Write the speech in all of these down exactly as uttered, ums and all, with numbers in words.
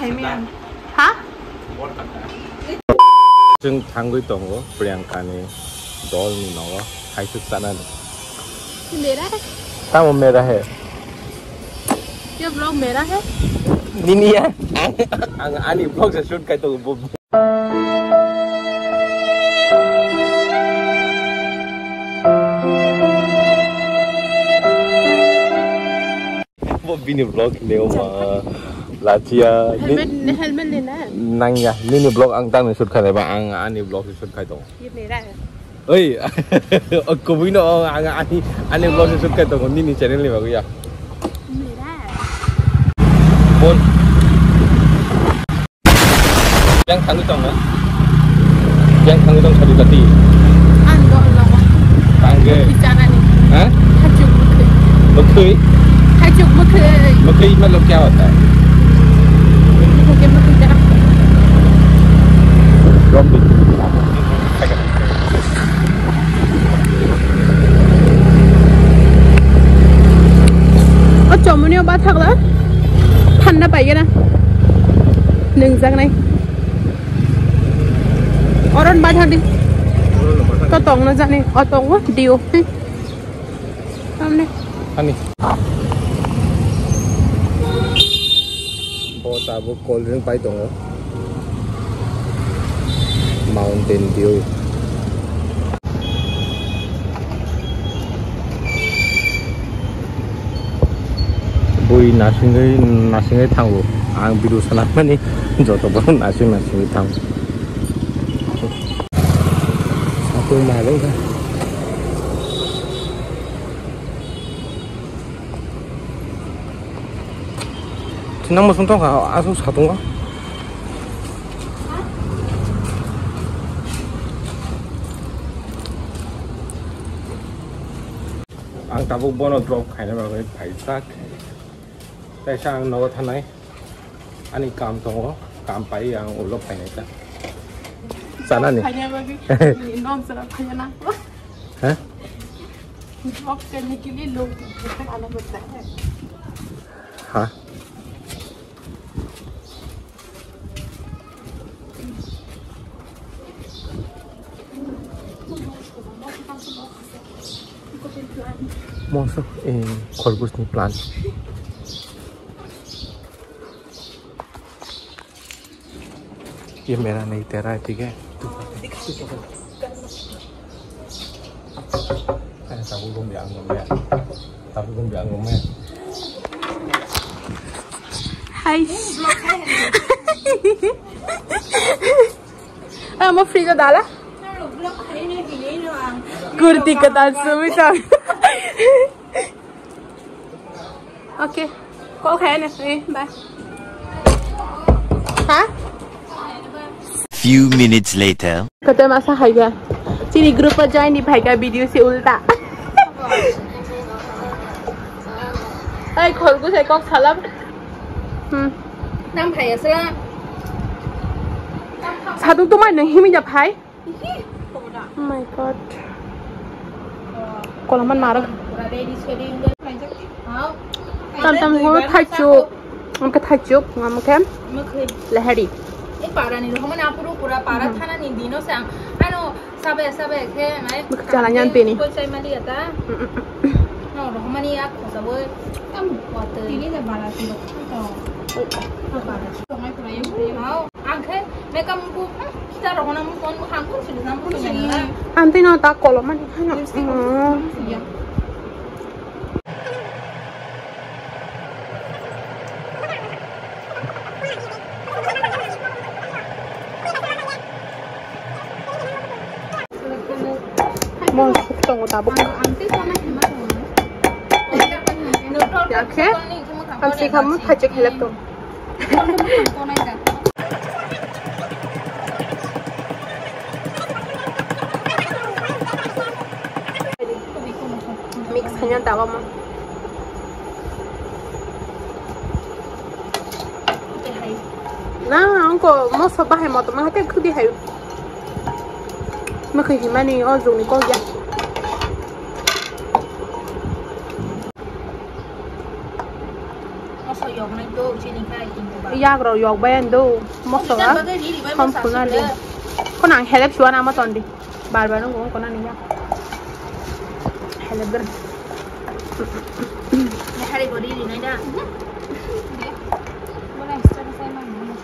Ha? Chwng thangwi tongo Priyankani dolni nogo haisuk chanani. Mera hai. Tamo mera hai? Ye vlog mera hai? Nini ya. Ang, ang ani vlog se shoot kai tongo. Bo bini vlog leo ma lachia. Helmet, helmet le na. Nang ya, nini vlog ang tang shoot khai ba, ang ani vlog shoot khai tongo. Ye mera hai. Oi, kubui no ang ani, ani vlog shoot khai tongo nini channel ni bagwi ya. Mera hai. Bon. Yang thangwi tong na? Yang thangwi tong sadu kati? Ang do lo. Tangge. Bicara ni. Ha? Hajuk mukhe. Mukhe? Hajuk mukhe. Mukhe matlab kya hota hai? Mukhe ke mukhe jara. Rom di. O chomoni o bathakla. Thanda paigena. Nungjaknai. Oron bathak di. To tongna jani. O tongo. Diu. Hmm. Tamne. Ani. Bo tabuk cold drink pai tongo. Mountain Dew. Bui nasingwi nasingwi thango. Ang video sanamani joto borok nasing nasingwi thango. Satung mairok kha. Nang muchung tongkha, aswk satungo. Ang tabuk bono drop khaina bagwi phaijak. Kaisa ang nogo thanai. Ani kam tongo, kam pai ang ulo phainai ta. Chanani. Khaina bagwi nom sara khaina. Ha? Drop karne ke liye log ana pata hai. Ha? Most of, eh, khorgosni plant. Ye mera nahi tera hai, thik hai? Tabuk gom ya, ang gom ya. Tabuk gom ya, ang gom ya. Hai. Amo free ko dala. Kurti kwtal sumi tong. Okay. Call khaina. Eh, bye. Ha? Few minutes later. Kata masa haiga. Chini group pa join ni phaiga video se ulta. Ai khorgos ai kok salam. Hmm. Tam phai asla. Saduk to mai nang himi ja phai. Oh my God. Kolaman marok. Tam tam ho thaichuk. Amke thaichuk, amke lahari. E para ni rohman apuru pura para thana ni dino sa. Ano sabe sabe khe mai. Chala nyan pini. Koi sai mali ata. No rohmani ak khosa boi. Tam water. Tini na bara tiro. To. Para. Tongai pura yem pura yem. Hao. Ang khe makeup ku kita rohona mu ton mu hangkun sini nampun sini. Anti no ta kolom mani hano. Lipstick. Mo tongo tabuk. Yakhe. Hamsi khamu thaichuk helap tong. Mix khaina dawa mo. Na, angko moso bahai moto ma hate khudi hayu. Makhi himani o jongni kok ya. Moso yoknai to chini khai. Yak rok yok bai ando, moso ga. Hom phulna di. Kono ang helep suana mo tondi. Bar bar nung kono ni ya. Helep ber. Hari body ri nai da.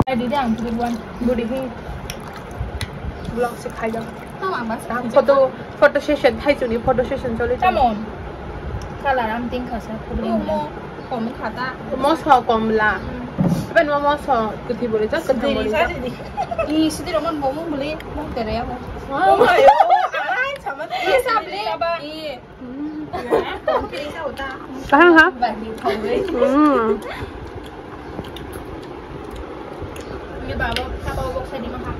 Ai di da ang tu buan. Body hi. Vlog se khai da. Tamo ang bas. Photo, photo session, hai chuni photo session choli. Tamon. Color am ting khasa, kubri mo, kom khata. Moso komla. Aben mo moso kuthi bole, just kuthi bole. I sidi romon bomong bole, mo tere ya mo. Oh my God. Ai, sama. I sable. I. Kaham ha? Hmm. Ini bawa, kita bawa box tadi mah.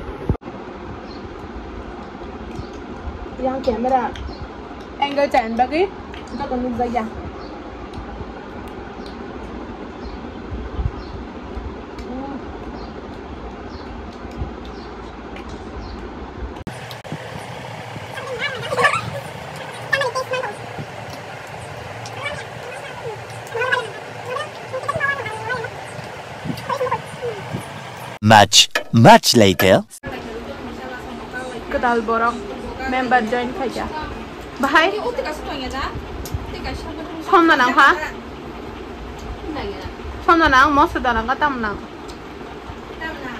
Yang camera angle chain bagwi joto nukjakya. Much, much later. Kwtal borok member join khaikha. Bahai? Somno nang ha? Somno nang, moso da nang, tam nang.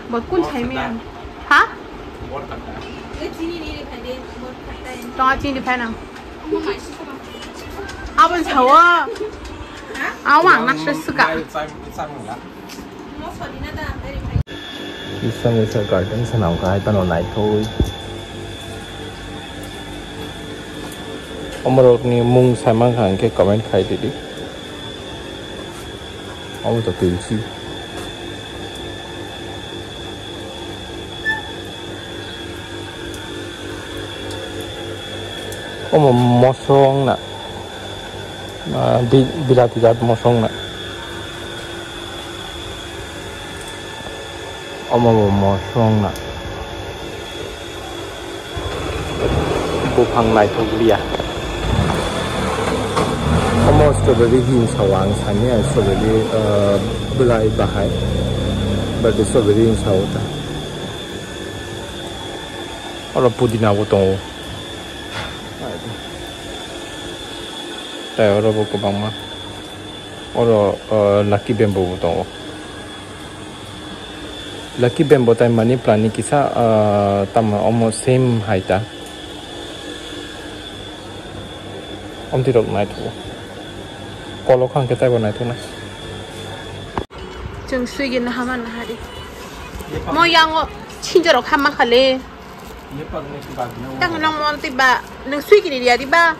Bo kun sai mi ang. Ha? Tonga chini phai nang. Abon sawo. Awang nak sesuka. Isa misa garden sanam ka hai tano naithoi. Omorokni mung saimang kha hwnkhe comment khai didi. Omo to tulsi. Omo mosong na. Ah, bi-, bilati jat mosong na. Omo bo mosong na. Buphang naithok liya. Omo strawberry hin sao ang sani, strawberry, ah, belai bahai. But strawberry hin sao ta. Oro pudina bo tongo. Tai oro bo kwbangma. Oro, uh, lucky bamboo bo tongo. Lucky bamboo tai money plant ni kisa, uh, tamo omo same hai ta. Omtwi rok naithogo. Kolok hwnkhe taibo naithoknai. Chwng Swiggy no hama nahari. Mo yango chinjorok hama khale. Tang nang mon twi ba, nang Swiggy ni riya di ba?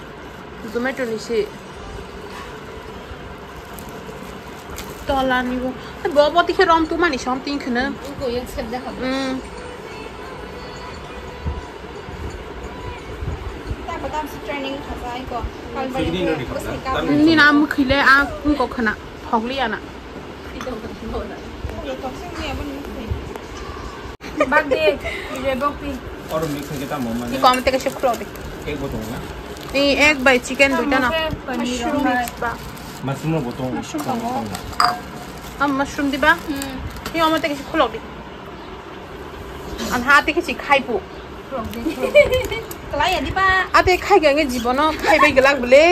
Zomato ni si. Tola ni bo. Bo, bo tikhe rom tu mani som tin khna. Ugo yang sep da ha. Hmm. Ta ko tam si training kha sai ko. Swiggy ni no ni kha. Ni nam khile a ko khna. Thokli ana. Birthday, Rebok pi. Oro mix hwnkhe tamo mane? Iko amte kaisa khulok di. Egg bo tongo na? Ni egg bai chicken duita no. Tamo khe paneer mushroom rok mix ba. Mushroom rok bo tongo. Mushroom tongo. Tongo. Am mushroom di ba? Hmm. Ni amte kaisa khulok di. An ha te kaisa khai pu. Khulok di, khulok di. Kalai ya di ba? Ate khai ga nge jibono khai bai glak bole.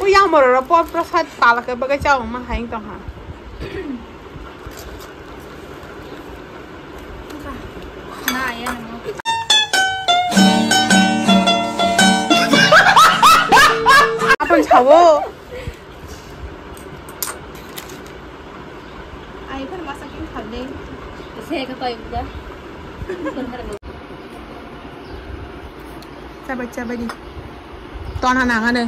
Ui, yang borok rok por prasad pala khe bagwi chao ma hai wng tong ha. Na, ya, no. Apun chao. Ai, phar masa king khade. Se ka tai buda. Chabai, chabai di. Tona nangano.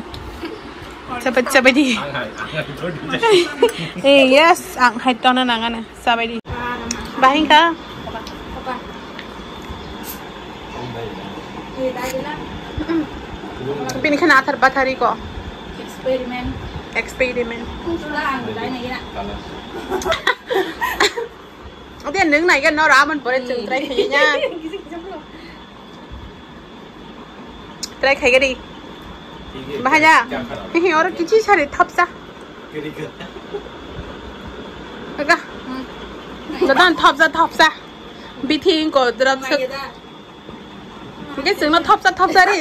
Chabai, chabai di. Ang hai, ang hai, tona di. Eh, yes, ang hai tona nangano. Chabai di. Bahing ka? Bini khana athar bathari ko. Experiment. Experiment. Ode nung nai ga no raman pore chwng try khaiya. Try khai gari. Bahaya. Hehe, oro kichi sari thapsa. Aga. Hmm. Gadan thopsa thopsa. Bithi ko drop sa. Oke, sino thopsa thopsa re.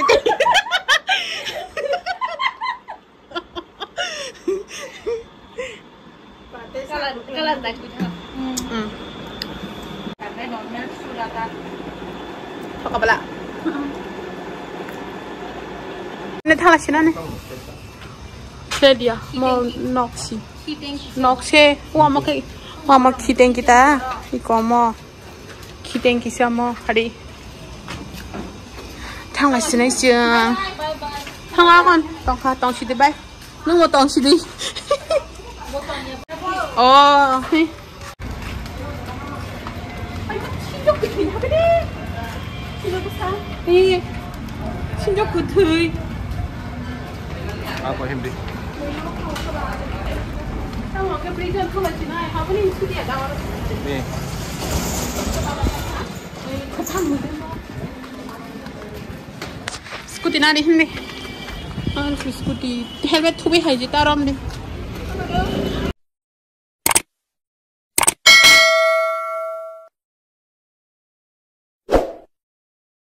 Kalar, kalar dai kuitha. Hmm. Thokabala. Ne thala sina ne. Sedia mo noksi. Noksi. Wama ke, wama khiteng kita. Iko mo. Khiteng kisa mo hari. Thangla sinai siyang. Thangla kon tongkha tongsi de bai. Nung mo tongsi de. Oh. Sinjok kuthwi. Ako hindi. Ni. Scooty nari hindi. Ang scooty helmet thubi hai jita rom di.